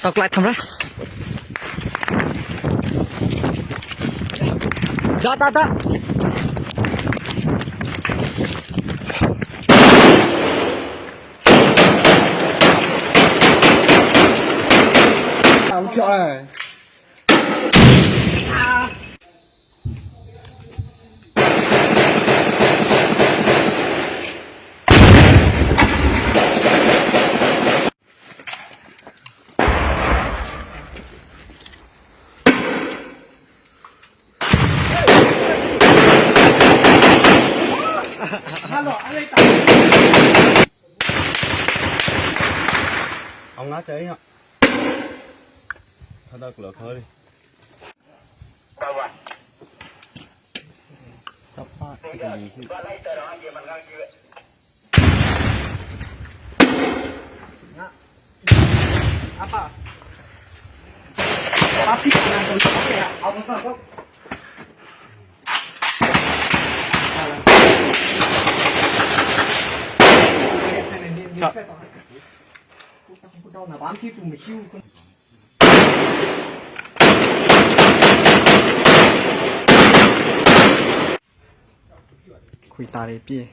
Tao clái thăm rá. Đó, đó, đó. Tao khiọ này. Ông ngó chơi hả? Thôi tao cửa khơi đi. Sắp phát cái gì chứ? Khuၣ်တၢ်ရ့ၣ်ပျ့ၢ်.